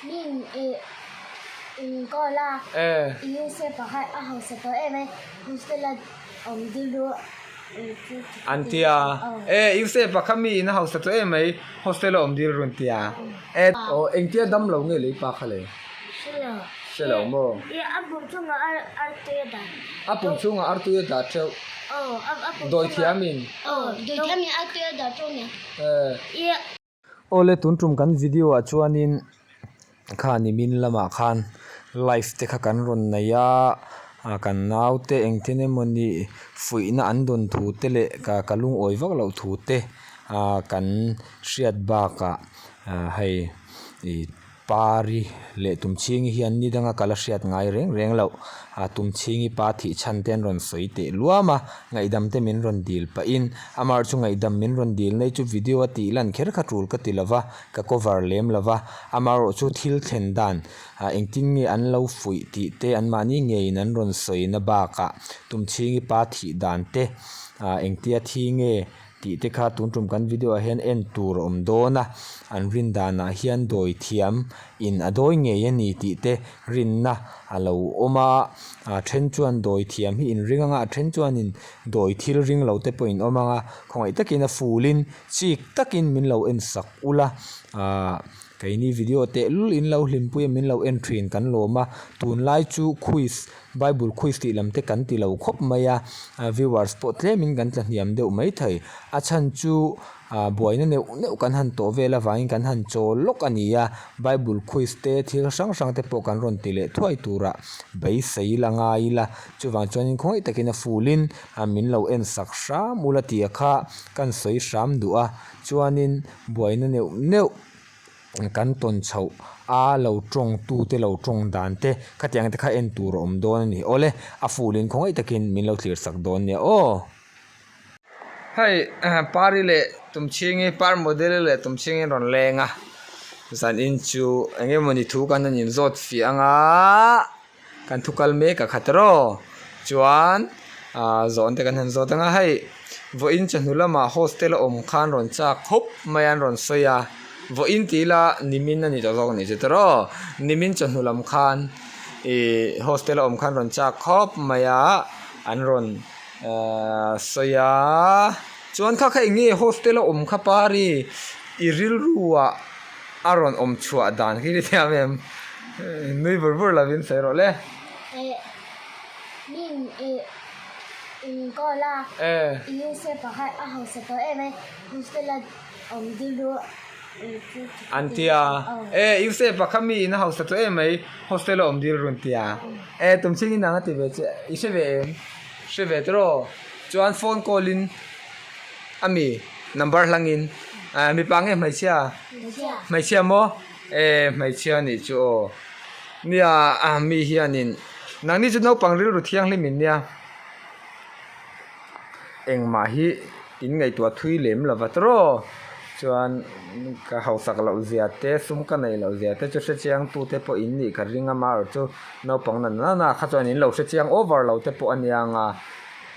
Min i in call a, Yusef a kha a hausa tawh em e, hostel a awm dil ru An ti a, E Yusef a kha mi in a hausa tawh em mai, hostel a awm dil ru an ti a. E aw engtia dam lo nge lei pa kha le? Hre lo. Hre lo maw? I a pum chungah artui a dah. A pum chungah artui a dah teuh. Aw a pum chungah. Dawithiamin. Aw dawithiamin artui a dah teuh nia. E. Awle tun tum kan video ah chuanin kha nimin lamah khan live te kha kan rawn nei a ah kan naute engtin emawni fuihna an dawn thu te leh ka ka lungawi vak loh thu te ah kan hriat bakah ah hei ih Pari leh Tumchhingi hian ni danga kal a hriat ngai reng reng loh. A Tumchhingi pa thih chhan te an rawn sawi teh luam a, ngaihdam te min rawn dil pahin amah chu ngaihdam min rawn dil nei chu video a tih lan kher kha tul ka ti lova, ka cover lem lova. Amaherawh chu thil thlen dan engtin nge an lo fuih tih te anmahni ngeiin an rawn sawina bakah Tumchhingi pa thih dan te engtia thi nge Tih te kha tun tum kan video ah hian en tur a awm dawn a, an rin danah hian dawi thiam in a dawi ngei a ni tih te rinna a lo awm a, a then chuan dawi thiam hi in ring anga a then chuanin dawi thil ring lo te pawh in awm ang a, khawngaih takin a ful in chik takin min lo en sak ula ahh keini video tehlul in lo hlimpui a min lo en thin kan lawm a, tunlai chu quiz Bible quiz tih lam te kan ti lo khawp mai a, viewers pawh tlemin kan tla hniam deuh mai thei. A chhan chu ah buaina neuh neuh kan han tawh vel avangin kan han chawl lawk a ni a, Bible quiz te thil hrang hrang te pawh kan rawn ti leh thuai turah beisei la ngai ila, chuvang chuanin khawngaih takin a fulin min lo en sak hram ula tia kha kan sawi hram duh a, chuanin buaina neuh neuh. Kan tawn chhoh a lo tawng tu te lo tawng dan te khatiang te kha en tur a awm dawn a ni. Awle, a fulin khawngaih takin min lo thlir sak dawn nia aw. Hei Pari leh Tumchhingi, Par model leh Tumchhingi an rawn leng a, zanin chu eng emawni thu kan han inzawt fiah ang a. Kan thu kal mek a khat rawh chuan ah zawn te kan han zawt ang a hei vawiin chawhnu lamah hostel a awm khan rawn chak khawp mai a an rawn sawi a vawiin tih ila nimin a ni tawh zawk a nih chu tiraw nimin chawhnu lam khan ih hostel a awm khan rawn chak khawp mai a an rawn ahh sawi a chuan kha kha eng nge hostel a awm kha pari i rilru ah. A rawn awm chhuah dan khi ni thiam em? Nui vur vur lovin sawi rawh le. Eh, min eh in call a. Eh. Yusef a kha a hausa tawh em e, hostel a awm dil ru An ti a. Eh, Yusef a kha mi in a hausa tawh em mai, hostel a awm dil ru an ti a. Eh, tumchhing in ang a ti ve che, i hre ve em? Hre ve tawh. Chuan phone call in a mi number hlangin ah mipa nge hmeichhia hmeichhia maw eh hmeichhia nih chu aw nia ah mi hianin nangni chu naupang rilru thianghlim in nia engmah hi in ngaihtuah thui lem lova tawrh chuan ka hausak loh zia te sum ka neih loh zia te chu hrechiang tute pawh in nih ka ring a marawh chu naupang na nana kha chuan in lo hrechiang over lo te pawh a nia ang a.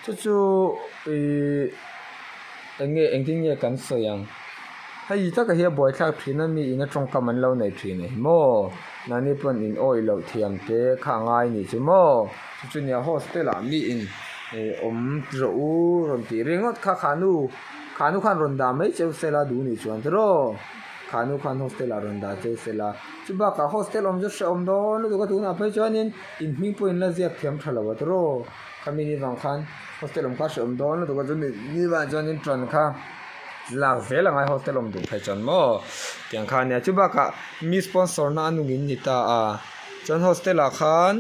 Chu chu ihh eng nge engtin nge kan sawi ang hei taka hi a buaithlak thin a mi ina tawngkam an lo nei thin e maw nani pawn in awih loh thiam te kha a ngai nih chu maw chu chu nia hostel ah mi in ih awm rawh u rawn tih ringawt kha khanu khanu khan rawn dah mai cheu sela duh nih chuan tiraw khanu khan hostel ah rawn dah cheu sela chu bakah hostel awm chu hrehawm dawn lutuk a tunah phei chuanin in hming pawh in la ziak thiam tha lo a tiraw. Khami ni vang khan hostel awm kha hrehawm dawn lutuk a chu ni vang chuanin ṭan kha lak zel a ngai hostel awm duh phei chuan maw tiang kha a nia chu bakah mi sponsor na a nungin ni ta a chuan hostel ah khan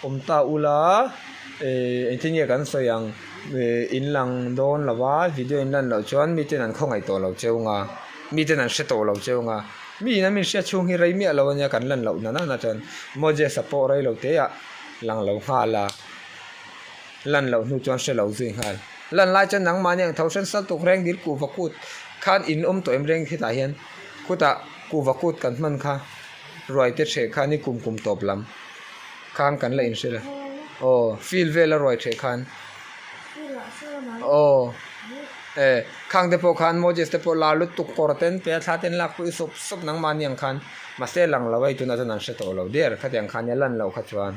awm ta ula ehh engtin nge kan sawi ang ehh in lang dawn lo va video in lan loh chuan miten an khawngaih tawh lo cheu nga miten an hre tawh lo cheu nga mi in an min hriat chhung hi rei miah lo a nia kan lan loh na na chuan Moses a pawh rei lo te ah lang lo nghal a. Lan loh hnu chuan hre lo zui nghal. Lan lai chuan nangmahni ang tho hran sal tuk reng dil kuhva kut khan in awm tawh em reng khitah hian khutah kuhva kut kan hman kha ruai te hreh khan i kum kum tawp lam khan kan la inhre la aw field vela ruai hreh khan aw E khang te pawh khan Moses te pawh lar lutuk kawr te an pe a thla te an lakpui sup sup nangmahni ang khan mahse lang lo a hei tunah chuan an hre tawh lo der khatiang khan nia lan loh kha chuan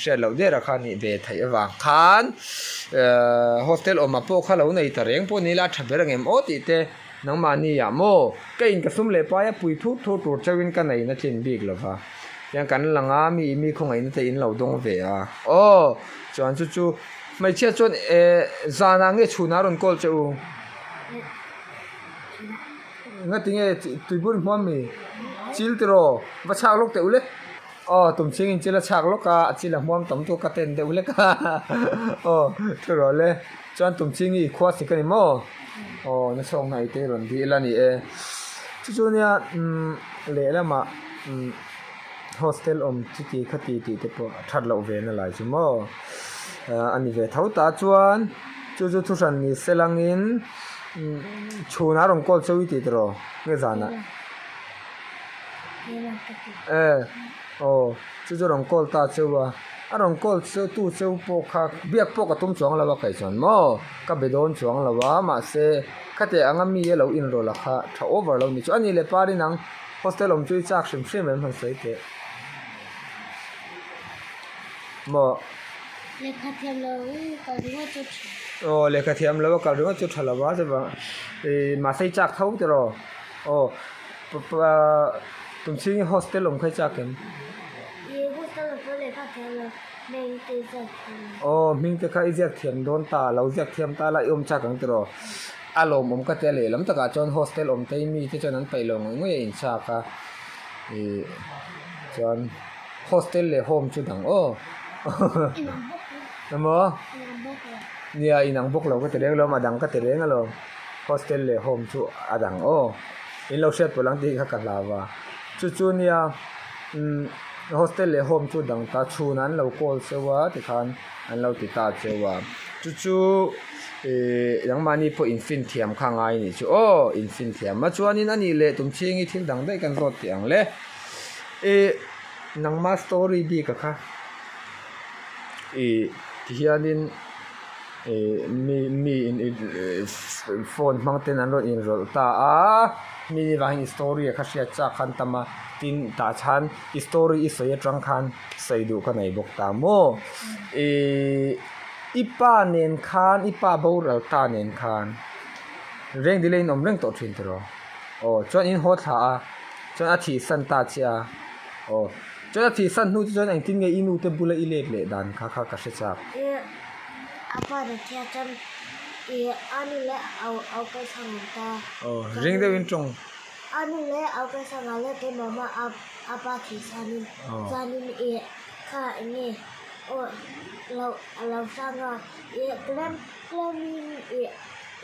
hriat loh der a kha nih ve theih avang khan ehh hostel awmah pawh kha lo nei ta reng pawh ni ila a tha ber ang em aw tih te nangmahni ah maw ka in ka sum leh pai a pui thur thur tur chauhin ka nei na tlin bik lo va tiang kan lang a mi mi khawngaihna te in lo dawng ve a aw chuan chu chu. Hmeichhia chuan eh zanah nge chhunah a rawn call che u? Ngati nge tuibur hmuam mi? Chil tiraw? Va chhak lawk teh u le. Aw tumchhing in chil a chhak lawk a, a chil a hmuam tam chu ka ten deuh hlek a aw thu rawh le. Chuan tumchhing hi i khua sik a ni maw? Aw na chhawk hna i te rawn dil a ni e. Chu chu nia umm lehlamah umm. Hostel awm chuti khati tih te pawh a that loh ve na lai chu maw a ni ve tho ta chuan chu chu thu hran ni se langin chhunah a rawn call cheu i tih tawh nge zanah e aw chu chu rawn call ta cheu a a rawn call cheu tu cheu pawh kha biak pawh ka tum chuang lo a kei chuan maw ka be dawn chuang lo a mahse khatiang anga mi a lo inrawlh a kha tha over lo ni chu a ni leh par in ang. Hostel awm chu i chak hrim hrim em han sawi teh. Maw? Lehkha thiam lo in kal ringawt chu tha. Aw lehkha thiam lo a kal ringawt chu tha lo a chuvang ih mahse i chak tho tiraw? Aw pa tumchhing i hostel awm kha i chak em? Ih hostel awm pawh lehkha thiam lo hming te i ziak thiam lo. Aw hming te kha i ziak thiam dawn ta lo ziak thiam ta la i awm chak ang tiraw? A lawmawm ka tia lehlam takah chuan hostel awm te hi mite chuan an peih lo ngawih ngawih a inchak a ih chuan hostel leh home chu dang aw emaw nia inang bawk lo ka ti reng alawm a dang ka ti reng alawm hostel leh home chu a dang aw in lo hriat pawlh ang tih kha ka hlau a chu chu nia umm hostel leh home chu dang ta chhunah an lo call cheu a tikhan an lo ti ta cheu a chu chu. Ihh nangmahni pawh infin thiam kha ngai anih chu aw infin thiam a chuanin a nih leh tum chhingi thil dang daih kan zawt teh ang le ih nangma story bik a kha ih tihianin ih mi mi in phone hmang ten an rawn inrawlh ta a mi ni vangin i story a kha hriat chak khan tam a tin tah chhan i story i sawi atang khan sawi duh ka nei bawk ta maw ih. I pa nen khan, i pa boral ta nen khan reng delay in awm reng tawh thin tiraw? Aw, chuan in haw thla a, chuan a thihsan ta che a, aw, chuan a thihsan hnu chu chuan engtin nge i nu te bula i let leh dan kha kha ka hre chak. I a pa nen khian chuan i a nu leh au au kaisa ngan ta. Aw, ring deuhin tawng. A nu leh au kaisa ngan leh keimah mah a pa thihsanin chuanin i kha eng nge. Aw lo a lo hrang a ih tlem tlemin ih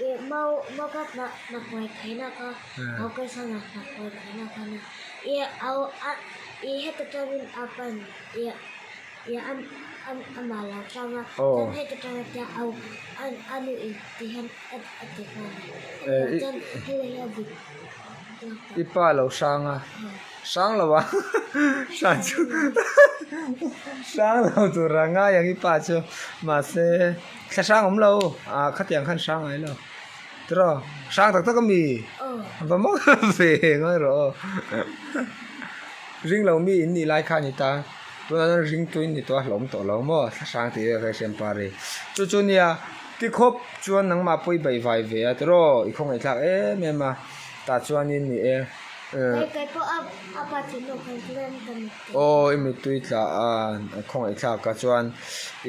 ih mau mau kha hna hna kuai theihna kha au kaisanga hna kuai theihna kha nia ih au a ih heta tangin a pan ih ih a amah a lo hrang a chuan heta tanga tia au a nu in ti hian a ti nghal a chuan helai hi a dik I pa a lo hrang a. Hrang lo a hrang chu hrang lo tur a ngai ang i pa chu mahse thla hrang awm lo ah khatiang khan hrang ngai lo tiraw hrang tak tak ami va maw ve ngawi rawh aw ring lo mi in nih lai kha a ni ta tunah chuan ring tu in ni tawh a hlawm tawh lo maw thla hrang tih vel kha i hriat pari chu chu nia tikhawp chuan nangmah pawh i baihvai ve a tiraw i khawngaihthlak em em a tah chuanin ni e. Aw i mittui tla a khawngaih thlak a chuan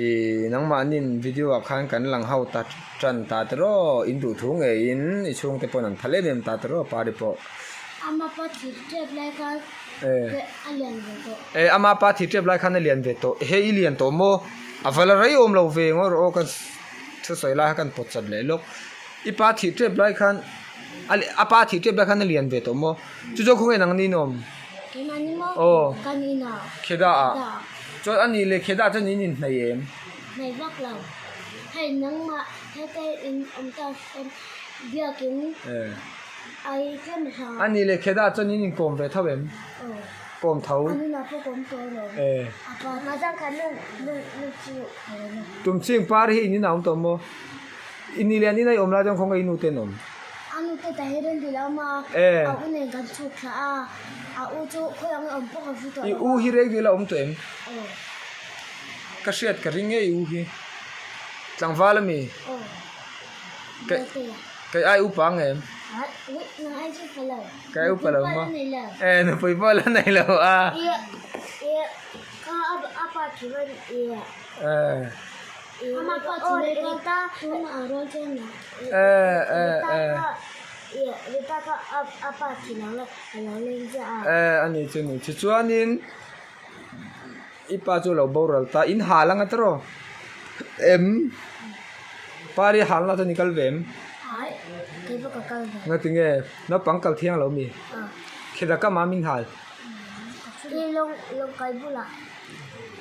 ih nangmahni video ah khan kan lang ho ta tan ta tiraw in duh thu ngeiin i chhungte pawn an phal em em ta tiraw party pawh. E ama pa thih tep lai khan a lian ve tawh he i lian tawh maw a va la rei awm lo ve ngawt rawh aw ka thusawi lai kha kan pawt chat leh lawk i pa thih tep lai khan. A pa thih tep lai khan a lian ve tawh maw? Chu chuan khawnge nang ni nawm? Aw. Kheda ah. Chuan a nih leh Kheda ah chuan in inhnaih em? Hnaih vak lo. Hei nangmah heta in awm ta sawn biakin ai tlem hla. A nih leh Kheda ah chuan in inkawm ve tho em? Aw. Kawm tho. A nunah pawh kawm tawh alawm. A pa mahzang khan nu nu chu a rawn a. Tumching par hi in inah awm tawh maw? I ni leh an inah i awm lai chuan khawngaih i nu te an awm. A nu te tah hi reng ti lo awm a, a u nen kan chhuk thla a, a u chu khawi ang i awm pawh ka hre tawh lo. I u hi reng dil a awm tawh em? Aw. Ka hriat ka ring e i u hi. Tlangval a mi? Aw. Kei kei ai upa ang em? Ai ui nang ai chu upa lo. Kei ai upa lo maw? E nupui pawh la nei lo a. Ia ia kha a pa thiam ia. Eh. Eh a ni chu ni chu chuanin i pa chu a lo boral ta in hal anga tawrh aw em pari hal na chuan i kal ve em ngatinge naupang kal thiang lo mi kheda ka mam in hal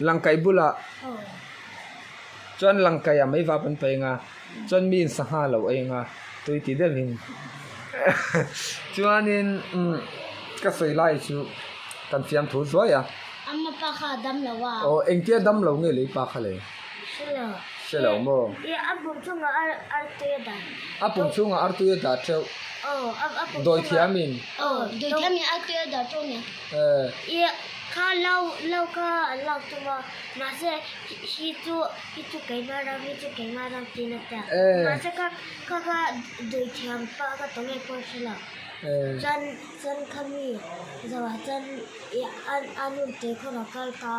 langkaih bulah. Chuan langkaih ah mai vap an paih anga chuan mi in sangha lo ei anga tui ti deuh in chuanin umm ka sawi lai chu kan fiam thu zuai a. Amma pa kha a dam lo a. Aw engtia dam lo nge lei pa kha le? Hre lo. Hre lo maw? I a pum chungah artui a dah. A pum chungah artui a dah teuh. Aw a pum chungah. Dawithiamin. Aw dawithiamin artui a dah teuh nia. Eh. I kha lo lo kha an lak tum a mahse hi chu hi chu keimah ram hi chu keimah ram tiin a ti a mahse kha kha kha dawithiam pa ka tawng nge pawh a hre lo chuan chuan khami zawhah chuan ih a a nun tui khawr a kal ta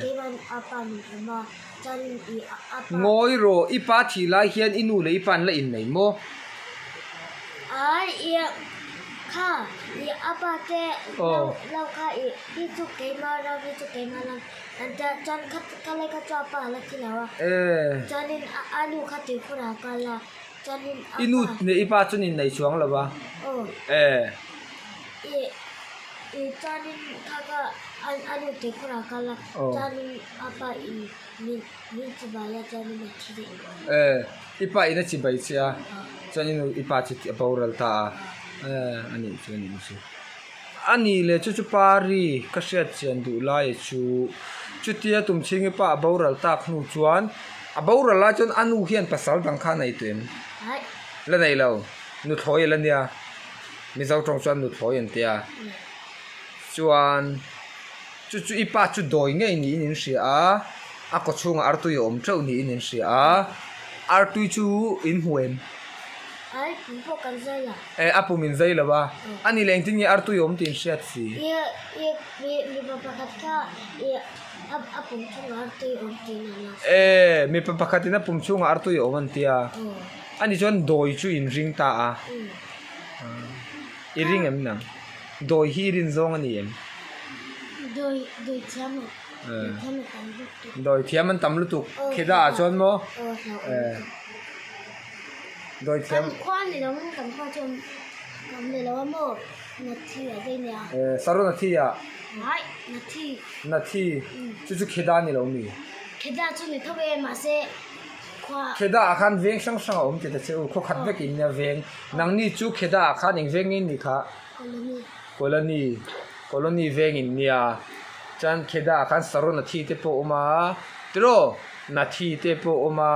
keimah a pa min awm a chuan ih a pa Ngawi rawh i pa thih lai hian i nu leh i pa an la innei maw? Ai ih kha ih a pa te lo lo kha ih hi chu keimah ram hi chu keimah ram an tia chuan kha kha lai kha chu a pa a la thi lo a chuanin a nu kha tuikhur ah a kal a chuanin a pa I nu leh i pa chuan innei chuang lo a ih ih chuanin kha kha a nu tuikhur ah a kal a chuanin a pa ih min min chibai a chuanin a thi daih I pa in a chibai che a chuan i nu i pa chu a boral ta a eh a nih chu a nih chu a nih leh chu chu pari ka hriat chian duh lai chu chutia tum chhing i pa a boral tak hnu chuan a boral lai chuan a nu hian pasal dang kha a nei tawh em la nei lo nuthlawi a la nia mizo tawng chuan nuthlawi an tia chuan. Chu chu i pa chu dawi ngei niin in hria a, a kaw chhungah artui a awm teuh niin in hria a, artui chu in hmu em? Ai pum pawh kan zai lo. Eh a pum in zai lo a, a ni leh engtin nge artui a awm tih in hriat si? I i mi mipa pakhat kha i a a pum chhungah artui a awm tih in an la. Eh mipa pakhatin a pum chhungah artui a awm an tia, a ni chuan dawi chu in ring ta a, i ring em nang? Dawi hi i rin zawng a ni em? Dawi dawi thiam a dawi thiam a tam lutuk. Dawi thiam an tam lutuk kheda ah chuan maw? Dawi thiam. Kan khua ni lo in kan khua chuan kan ni lo a maw Nathi a vei nia. Saru Nathi ah. Hai Nathi. Nathi chu chu kheda ni lo mi? Kheda chu ni tho e mahse khua. Kheda ah khan veng hrang hrang a awm ti ta che u khaw khat vek in nia veng nangni chu kheda ah khan eng veng nge ni kha? Colony. Colony Colony veng in nia chuan Kheda ah khan Saron a thi te pawh a awm a tiraw Nathi te pawh a awm a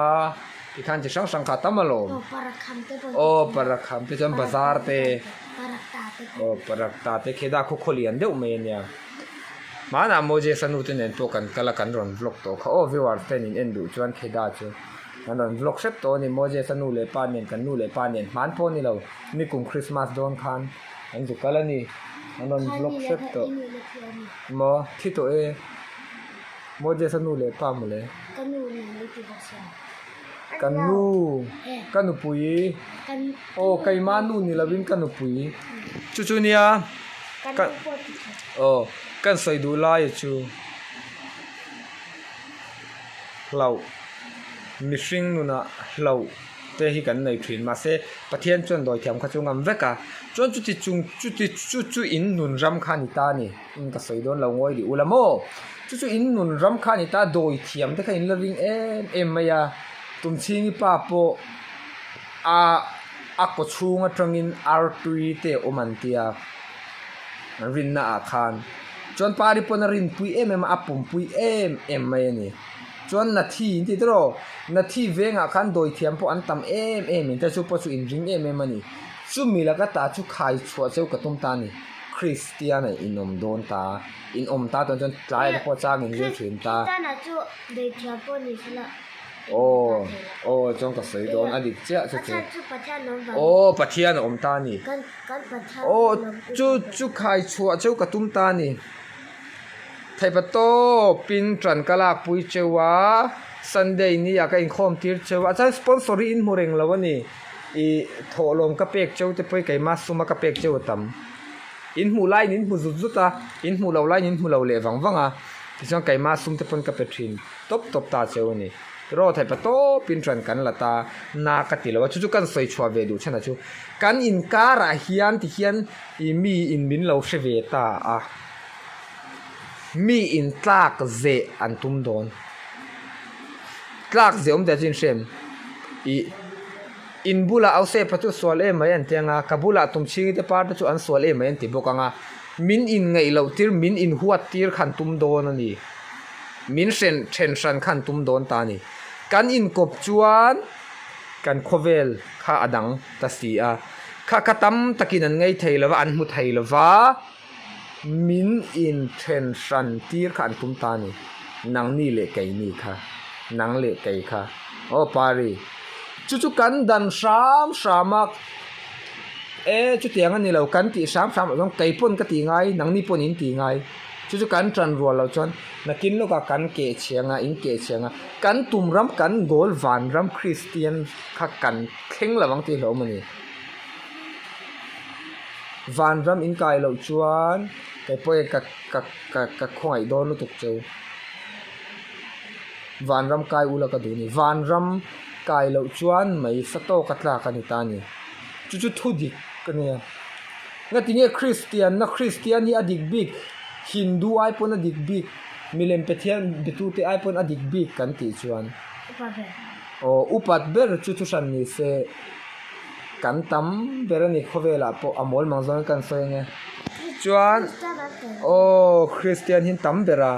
tikhan chi hrang hrang kha a tam alawm Aw Parakham te pawh aw Parakham te chuan bazar te Parakta te pawh aw Parakta te Kheda khaw khaw lian deuh mai ania hmanah Moses a nu te nen pawh kan kal a kan rawn vlog tawh kha aw viewers ten in en duh chuan Kheda chu kan rawn vlog hrep tawh a ni Moses a nu leh pa nen kan nu leh pa nen hman pawh a ni lo. Nikum Christmas dawn khan an zu kal a ni. An rawn vlog hrep tawh. Maw thi tawh e. Moses a nu leh pa mawle. Ka nu nen i ti bawk sia. Ka nu ka nupui aw keima nu ni lovin ka nupui chu chu nia Ka nu pawh ti tawh. Aw kan sawi duh lai chu hlauh mihring nunah hlauh. te hi kan nei thin mahse Pathian chuan dawithiam kha chu ngam vek a chuan chuti chung chuti chu chu in nun ram kha a ni ta a ni in ka sawi dawn lo ngawi leh ula maw chu chu in nun ram kha a ni ta dawithiam te kha in la ring em em mai a tumchhingi pa pawh a a kaw chhung atangin artui te a awm an tia rinna ah khan chuan pari pawn a rinpui em em a a pumpui em em mai a ni. Chuan Nathi in ti tawh Nathi vengah khan dawithiam pawh an tam em em in te chu pawh chu in ring em em a ni. Chumi laka ta chu khai chhuah cheu ka tum ta a ni. Kristian ah in awm dawn ta, in awm ta chuan chuan tlai ah pawh chang in zir thin ta. Kristian ah chu dawithiam pawh ni sela Aw, aw chuan ka sawi dawn a dik chiah chu chu. Aw Pathian a awm ta a ni. Aw chu chu khai chhuah cheu ka tum ta a ni. Theipa tawpin ṭan ka lakpui cheu a, Sunday ni ah ka inkhawm tir cheu a, chuan sponsor hi in hmu reng lo a ni. Ih thawhlawm ka pek cheu te pawh hi keimah suma ka pek cheu a tam. In hmuh laiin in hmu zut zut a, in hmuh loh laiin in hmu lo leh vang vang a, tichuan keimah sum te pawn ka pe ṭhin tawp tawp ta cheu a ni. Tiraw theipa tawpin ṭan kan la ta, na ka ti lo a, chu chu kan sawi chhuah ve duh chhan ah chu kan inkarah hian tihian ih mi in min lo hre ve ta a. Mi in tlak zeh an tum dawn. Tlak zeh awm teh chu in hrem. Ih in bulah Ausepa chu sual em mai an ti ang a, ka bulah Tumchhingi te par te chu an sual em mai an ti bawk ang a. Min in ngaih loh tir, min in huat tir khan tum dawn a ni. Min hren then hran khan tum dawn ta a ni. Kan inkawp chuan kan khawvel kha a dang ta si a. Kha kha tam takin an ngei thei lo va, an hmu thei lo va. Min inthen hran tir kha an tum ta a ni. Nangni leh keini kha, nang leh kei kha. Aw Pari, chu chu kan dan hram hram a, e chutiang a ni lo, kan tih hram hram loh chuan kei pawn ka ti ngai, nangni pawn in ti ngai. Chu chu kan tan rual loh chuan nakin lawkah kan keh chhiang a, in keh chhiang a, kan tum ram, kan goal vanram Kristian kha kan thleng lo ang tih hlauhawm a ni. Vanram in kai loh chuan kei pawhin ka ka ka ka khawngaih dawn lutuk cheu. Vanram kai ula ka duh a ni. Vanram kai loh chuan mai sa tawka tlak a ni ta a ni. Chu chu thu dik a nia. Ngatinge Kristian na Kristian hi a dik bik Hindu ai pawn a dik bik milem Pathian betute ai pawn a dik bik kan tih chuan. Aw upat ber chu thu hran ni se. Kan tam ber a ni khawvelah pawh a mawl mang zawngin kan sawi ang e. Chuan aw Kristian hi tam ber a,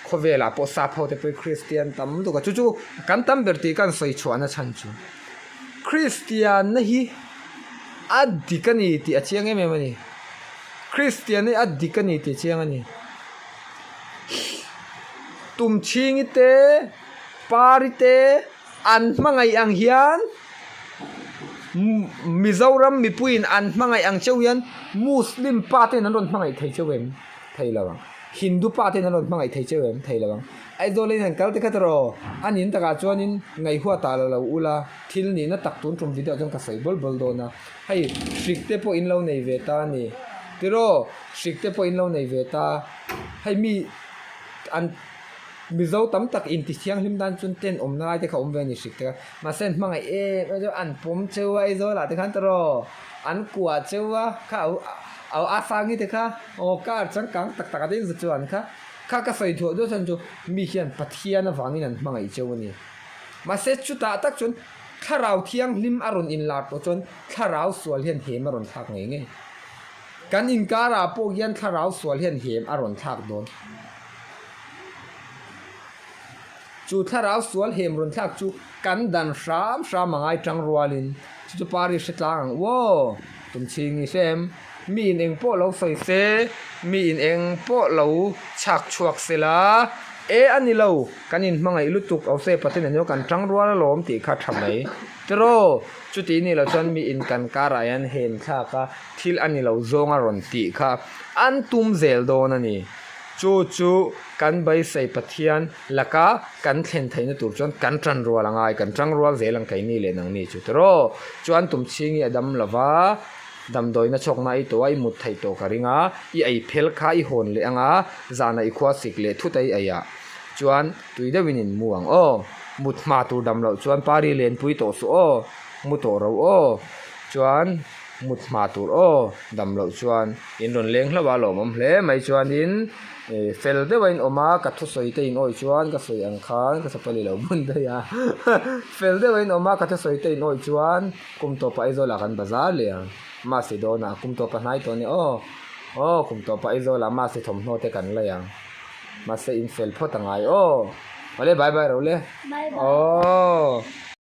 khawvelah pawh sap ho te pawh hi Kristian tam lutuk a, chu chu kan tam ber tih kan sawi chhuahna chhan chu Kristianna hi a dik a ni tih a chiang em em a ni. Kristianna hi a dik a ni tih a chiang a ni. Tumchhingi te, Pari te. An hmangaih ang hian Mizoram mipuiin an hmangaih ang cheu hian Muslim pa ten an rawn hmangaih thei cheu em? Thei lo ang. Hindu pa ten an rawn hmangaih thei cheu em? Thei lo ang. Aizawl in han kal te kha tawh a nin takah chuanin ngaihhuat ah la lo ula thil nihna tak tun tum video ah chuan ka sawi bawl bawl dawn a. Hei hrik te pawh in lo nei ve ta a ni. Tiraw hrik te pawh in lo nei ve ta. Hei mi an. Mizo tam tak inti thianghlim tan chuan tent awmna lai te kha awm ve a ni hrik te kha. Mahse an hmangaih em em chu an pawm cheu a Aizawl ah te khan tawh an kuah cheu a kha au a sangi te kha aw car changkang tak tak ah te in za chuan kha kha ka sawi thuah duah chuan chu mi hian Pathian avangin an hmangaih cheu a ni. Mahse chutah tak chuan thlarau thianghlim a rawn inlar tawh chuan thlarau sual hian hem a rawn thlak ngei ngei. Kan inkarah pawh hian thlarau sual hian hem a rawn thlak dawn. Chu thlarau sual hem rawn thlak chu kan dan hram hram a ngai tang rualin chu chu pari hre tlang ang uaw tumchhingi hrem mi in eng pawh lo sawi se mi in eng pawh lo chhak chhuak se la e a ni lo kan in hmangaih lutuk au se pathian hian kan tang rual alawm tih kha tha mai tiraw chuti ni lo chuan mi in kan karah hian hem thlak a thil a ni lo zawng a rawn tih kha an tum zel dawn a ni. Chu chu kan beisei Pathian laka kan thlen theihna tur chuan kan tan rual a ngai, kan tang rual zel ang keini leh nangni chu tiraw. Chuan tumchhingi a dam lova, damdawina chhawkna i tawh a, i mut theih tawh ka ring a, i ei phel kha i hawn leh ang a, zana i khua sik leh thut a i ei ah chuan tui deuhin in mu ang aw. Mut hma tur dam loh chuan pari lenpui tawh suh aw, mu tawh ro aw. Chuan. Mut hma tur aw dam loh chuan in rawn leng hlauh a lawmawm hle mai chuanin ih fel deuh a in awm a ka thusawi te in awih chuan ka sawi ang khan ka chapal i lo bun daih a fel deuh a in awm a ka thusawi te in awih chuan kum tawpah Aizawlah kan bazar leh ang Masi dawnah kum tawpa hnai tawh a ni aw aw kum tawpah Aizawlah Masi thawmhnaw te kan lei ang mahse in fel phawt a ngai aw. Awle bye bye rawh le. Bye bye. Aww.